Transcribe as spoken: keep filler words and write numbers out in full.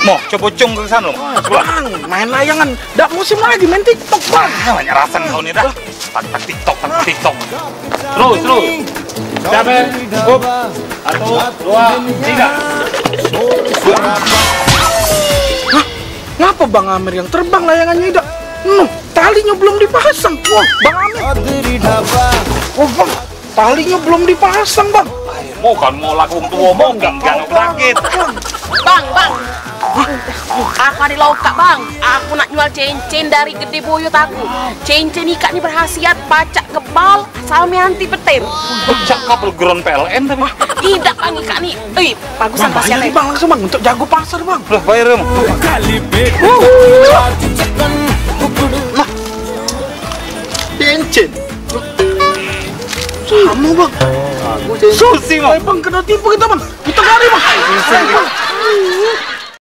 Mo, coba cung ke sana. Bang, main layangan. Dak musim lagi main TikTok, Bang. Ah, banyak rasan kau ni dah. Tak, tak TikTok, tak TikTok. Terus, terus. Siap, eh? Cukup. Satu, dua, tiga. Hah? Ngapa Bang Amir yang terbang, layangannya idak? Hmm, talinya belum dipasang. Wah, Bang Amir. Oh, Bang, talinya belum dipasang, Bang. Mau kan mau lagu tua mau kan kan sakit. Bang, bang. Aku ada lokak, bang. Aku nak nyual cincin dari gede buyut aku. Cincin ikak ni berkhasiat pacak kebal sama anti petir. Pecah kabel ground P L N tapi. Idak, bang, ikak ni. Eh, bagusan. Bang, bayar khasiatnya, bang, langsung, bang, untuk jago pasar, bang. Lah, bayar, bang. Nah, cincin. Sama, bang. Susi, bang. Eh, bang, kena tipu kita, bang. Kita lari, bang. Ayo, bang.